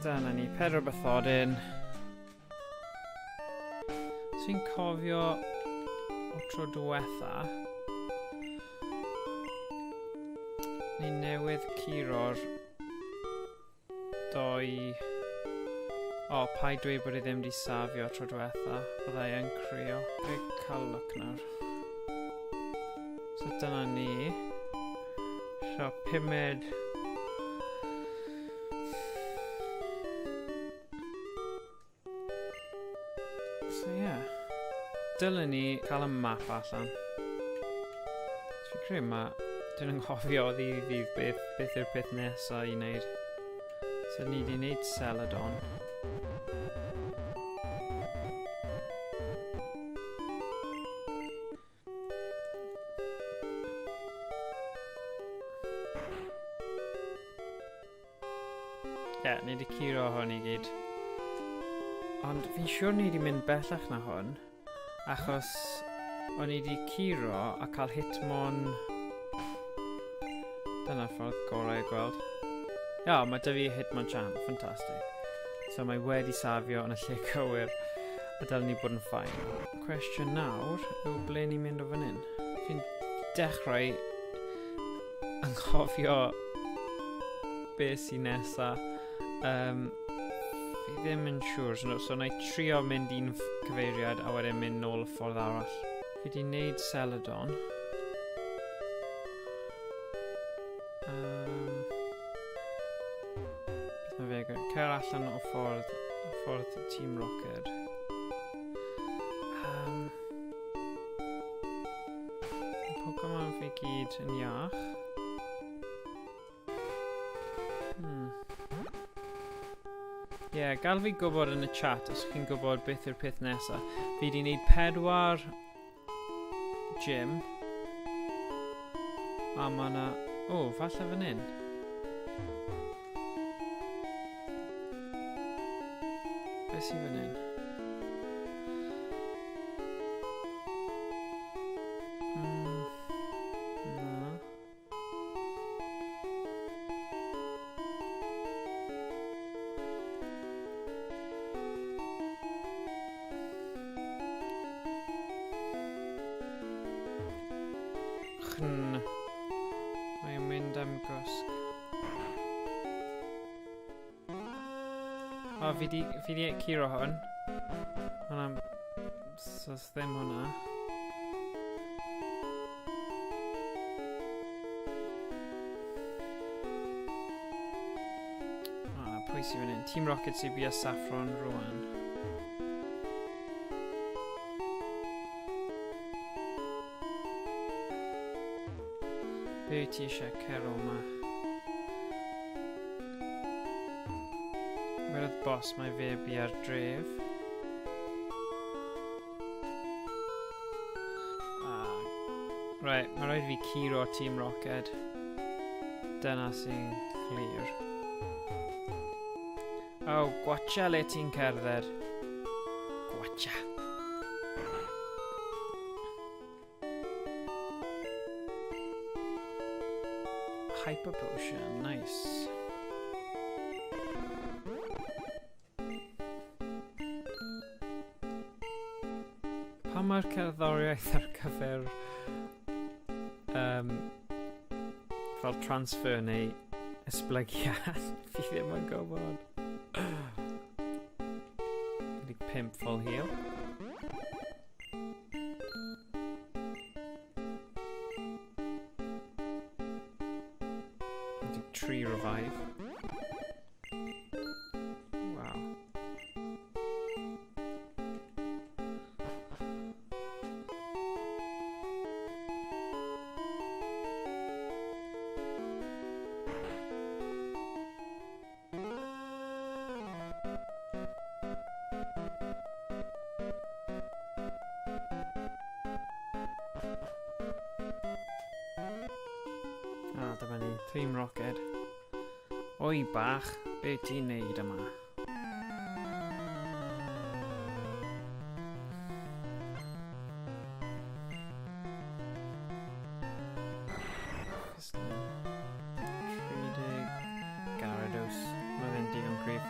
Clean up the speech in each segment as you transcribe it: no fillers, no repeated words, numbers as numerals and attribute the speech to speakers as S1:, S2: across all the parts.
S1: Dyna ni, pedwar bathodyn. So fi'n cofio o tro diwetha, ni newydd curo'r doi... O, oh, paid dweud bod e ddim wedi safio tro diwetha. Byddai yn crio. Fe cael look nawr. So dyna ni. So, pumed. So ie. Yeah. Dylen ni cael y map allan. So fi'n credu ma... Dwi'n anghofio o ddydd i ddydd beth, beth yw'r peth nesaf i wneud. So ni wedi wneud Celadon. Ie, yeah, ni wedi curo hwn i gyd. Ond fi'n siŵr ni wedi mynd bellach na hwn, achos o'n i wedi curo a cael Hitmon... Dyna'r ffordd gorau i gweld. Ia, yeah, mae dy fi Hitmonchan, ffantastig. So mae wedi safio yn y lle cywir, a dylen ni bod yn ffain. Cwestiwn nawr yw ble ni'n mynd o fan hyn. Fi'n dechrau anghofio beth sy'n nesa. Um, fi ddim yn siŵr, so, so na i trio mynd un cyfeiriad a wedyn mynd nôl y ffordd arall. Fi di wneud Celadon. Beth mae fe? Cer allan o ffordd, ffordd Team Rocket. Pokemon fi gyd yn iach. Ie, yeah, gael fi gwybod yn y chat os chi'n gwybod beth yw'r peth nesaf. Fi wedi gwneud pedwar gym. A mae yna... O, oh, falle fan hyn. Beth sy'n fan hyn? Na. Chn. Mae'n mynd am gwsg. O, fi di, fi di curo hwn. Hwna'n... So, ddim hwnna. Ah, pwy sy'n fan hyn? Team Rocket sy'n bia Saffron rwan. Be wyt ti eisiau, Cero yma? Wedodd bos mae fe bia'r dref. Ah, right, mae rhaid fi curo Team Rocket. Dyna sy'n clir. Oh, gwacha le ti'n cerdded. Gwacha. Hyper Potion, nice. Pam mae'r cerddoriaeth ar gyfer fel transfer neu esblygiad? Fi ddim yn gwybod. 15 full heal. 13 revive. Wow. Ah, dyma ni. Team Rocket. Oi bach, be ti'n neud yma? Just 30 Gyarados. Mae fe'n digon cryf.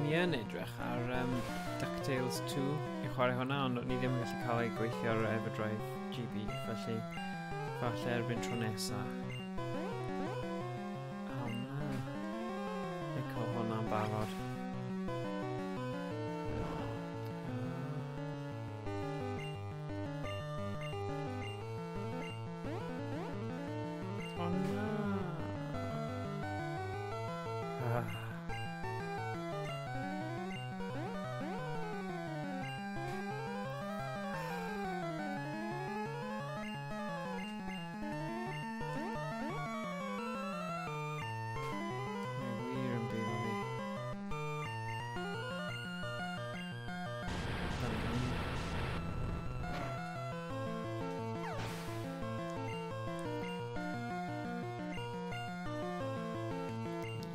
S1: O'n i yn edrych ar DuckTales 2 i chwarae hwnna, ond o'n i ddim yn gallu cael ei gweithio ar Everdrive GB, felly falle erbyn tro nesa. O na. Ni'n cael hwnna'n barod. O na. Ah. Mae wir yn brifo fi. There we go.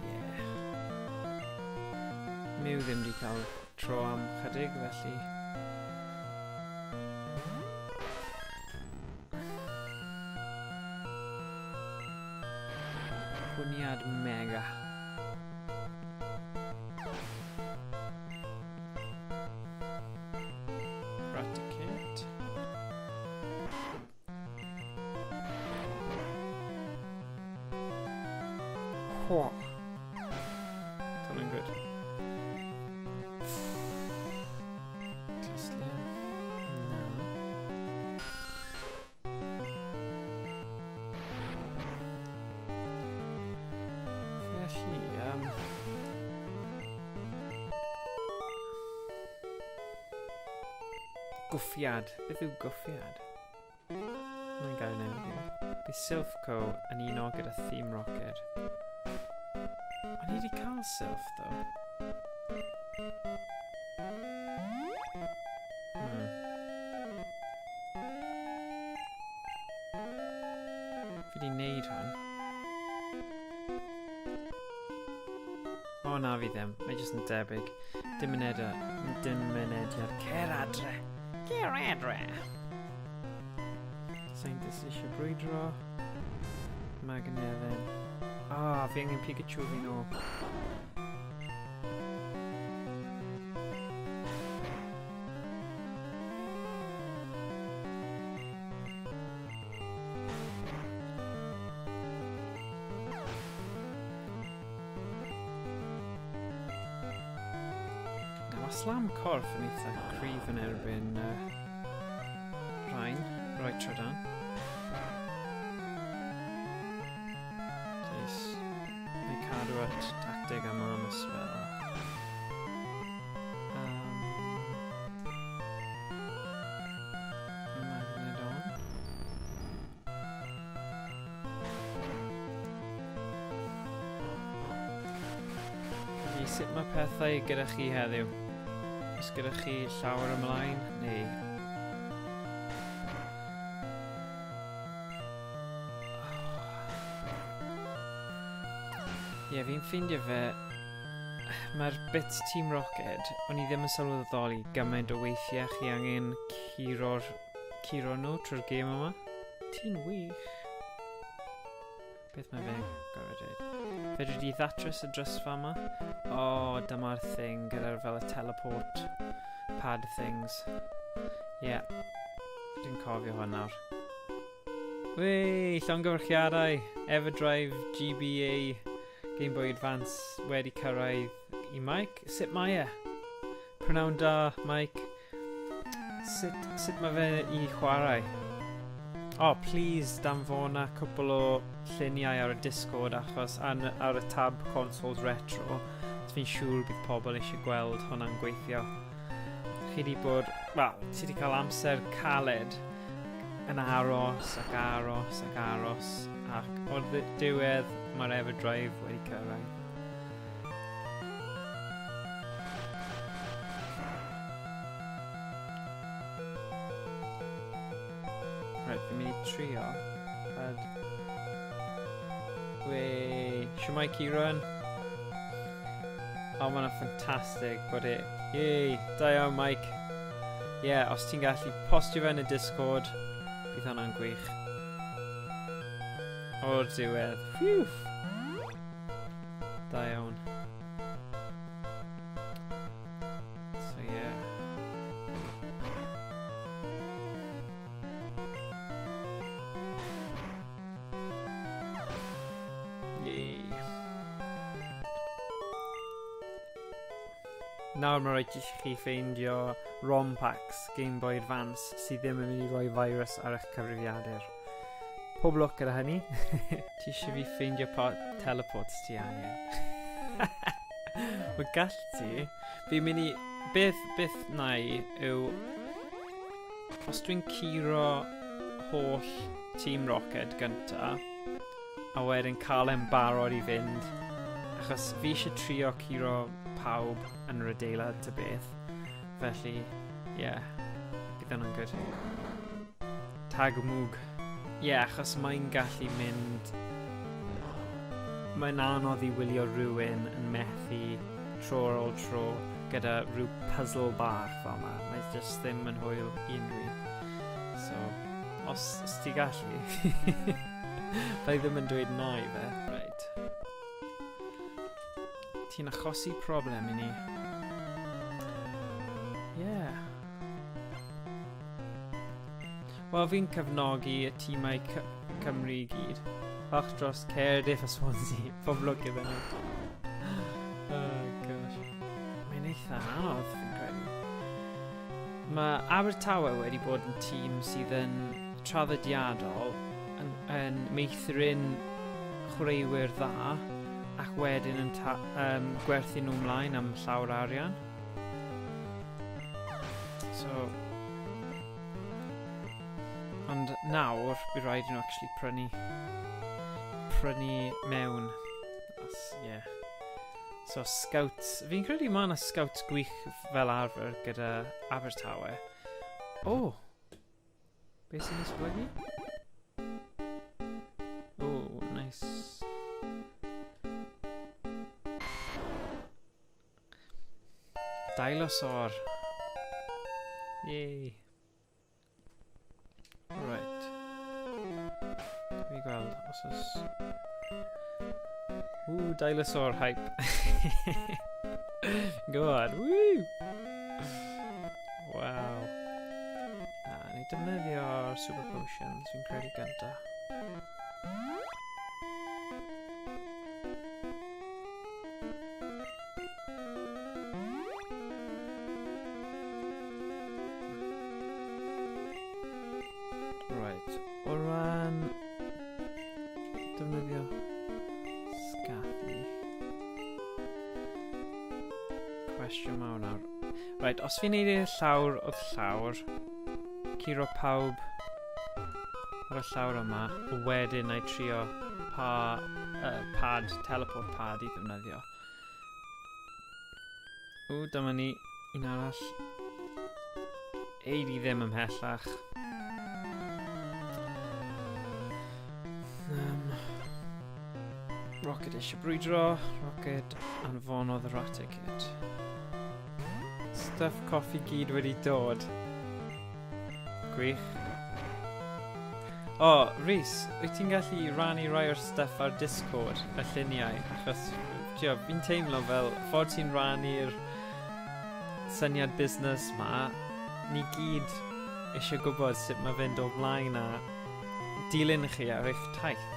S1: Yeah. Mew ddim wedi cael tro am chydig, felly... Hwniad mega. Raticate. Whoa. Hwnna'n good. Cluslian. Na. Felly, Gwffiad. Beth yw gwffiad? Mae'n gael newydd i fi. Bydd Silph Co yn uno gyda Team Rocket. O'n i wedi cael Silph, though. Fi wedi neud hwn. O, na fi ddim. Mae jyst yn debyg. Dim mynediad. Cer adre! Cer adre! Scientist eisiau brwydro. Magneddyn. Fi angen Pikachu fi nôl. Mae slam corff yn eitha cryf yn erbyn rhain, roi trydan. Jeez. Neu cadw at tactig am am y spell. Magnedon. Felly, sut mae pethau gyda chi heddiw? Oes gyda chi llawer ymlaen, neu... Ie, fi'n ffeindio fe... Mae'r bit Team Rocket, o'n i ddim yn sylweddoli gymaint o weithiau chi angen curo nhw trwy'r gêm yma. Ti'n wych. Beth mae fe'n gorfod dweud? Fedri di ddatrys y drysfa yma? O, dyma'r thing gyda'r fel y teleport pad things. Ie, yeah. Dwi'n cofio hwn nawr. Wei, llongyfarchiadau! Everdrive GBA Game Boy Advance wedi cyrraedd i Mike. Sut mae e? Prynawn da, Mike. Sut mae fe i chwarae? Oh, please danfona cwpl o lluniau ar y Discord achos ar y tab Consoles Retro. Fi'n siŵr bydd pobl eisiau gweld hwnna'n gweithio. Chi di bod, wel, ti di cael amser caled yn aros ac aros ac aros ac o'r diwedd mae'r Everdrive wedi cyrraedd. Right, fi'n mynd i trio. Pad. Wei, shwmae Kieran? O, ma' hwnna'n ffantastig bod e. Yay, da iawn Mike. Ie, yeah, os ti'n gallu postio fe yn y Discord, bydd hwnna'n gwych. O'r diwedd. Phew! Da iawn. Nawr mae rhaid i chi ffeindio ROM packs Game Boy Advance sydd ddim yn mynd i roi virus ar eich cyfrifiadur. Pob lwc gyda hynny. Ti eisiau fi ffeindio pa teleports ti angen? Wel gall ti. Fi'n mynd i... Beth na i yw... Os dwi'n curo holl Team Rocket gynta, a wedyn cael e'n barod i fynd, achos fi eisiau trio curo pawb yn yr adeilad ta beth. Felly, ie, yeah, bydd hwnna'n good. Tag mwg. Ie, yeah, achos mae'n gallu mynd... Mae'n anodd i wylio rhywun yn methu tro ar ôl tro gyda rhyw puzzle bach fel yma. Mae just ddim yn hwyl i unrhyw un. So, os ti gallu, Byddai ddim yn dweud na i fe. Right. Ti'n achosi problem i ni. Yeah. Wel, fi'n cefnogi y tîmau Cymru i gyd. Falch dros Cardiff a Swansea. Pob lwc iddyn nhw. Oh, gosh. Mae'n eitha anodd, fi'n credu. Mae Abertawe wedi bod yn tîm sydd yn traddodiadol yn meithrin chwaraewyr dda ac wedyn yn gwerthu nhw ymlaen am llawer arian. So, ond nawr, bydd rhaid i nhw actually prynu mewn. As, yeah. So, scouts. Fi'n credu mae yna scouts gwych fel arfer gyda Abertawe. Oh! Beth sy'n esblygu? Oh, nice. Dinosaur. Yay. Right. Fi gweld os oes... Woo, dinosaur hype. Go on, woo! Wow. Ni defnyddio'r super potions, fi'n credu gynta. Right, o ran defnyddio Skathi. Cwestiwn mawr nawr. Right, os fi'n neud e llawr wrth llawr, curo pawb ar y llawr yma, wedyn na i trio pa pad, teleport pad i ddefnyddio. O, dyma ni, un arall. Ei di ddim ymhellach. Rocket eisiau brwydro. Rocket anfonodd y Raticate. Stuff coffi gyd wedi dod. Gwych. O, Rhys, wyt ti'n gallu rannu rai o'r stuff ar Discord, y lluniau? Achos, tio, fi'n teimlo fel ffordd ti'n rannu'r syniad busnes ma, ni gyd eisiau gwybod sut mae fynd o flaen a dilyn chi ar eich taith.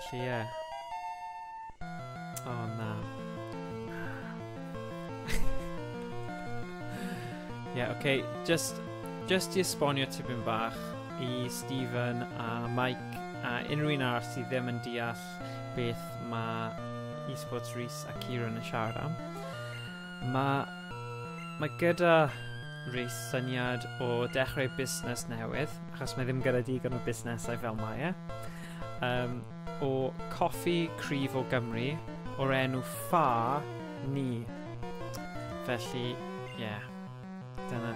S1: Felly, ie. O, na. Ie, yeah, okay, just i esbonio tipyn bach i Stephen a Mike a unrhyw un arall sydd ddim yn deall beth mae Esports Rhys a Kieran yn siarad am. Mae gyda Rhys syniad o dechrau busnes newydd, achos mae ddim gyda digon o busnesau fel mae e, o coffi cryf o Gymru o'r enw Ffa Ni. Felly, ie, yeah, dyna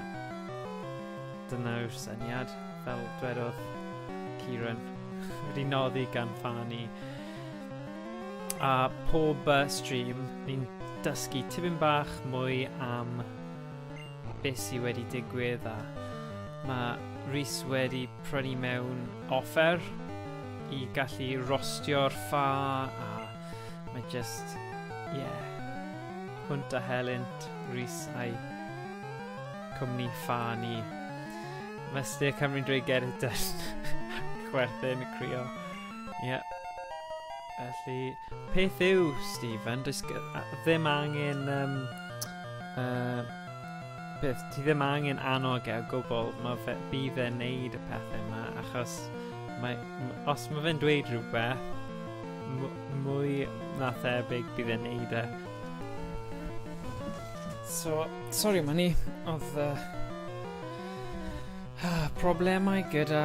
S1: yw'r syniad, fel dwedodd Kieran, wedi noddi gan Ffa Ni. A pob stream, ni'n dysgu tipyn bach mwy am beth sydd wedi digwydd, a mae Rhys wedi prynu mewn offer i gallu rostio'r ffa, a mae just, yeah, hwnt a helynt Rhys a'i cwmni Ffa Ni. Mae Steer Cymru'n dweud get it done. Chwerthin, crio. Yeah. Felly, peth yw, Stephen, does ddim angen... Um, peth, ti ddim angen annog e o gwbl, mae fe, bydd e'n neud y pethau yma, achos mae, os mae fe'n dweud rhywbeth, mwy na thebyg bydd e'n neud e. So, sorry Mani, oedd problemau gyda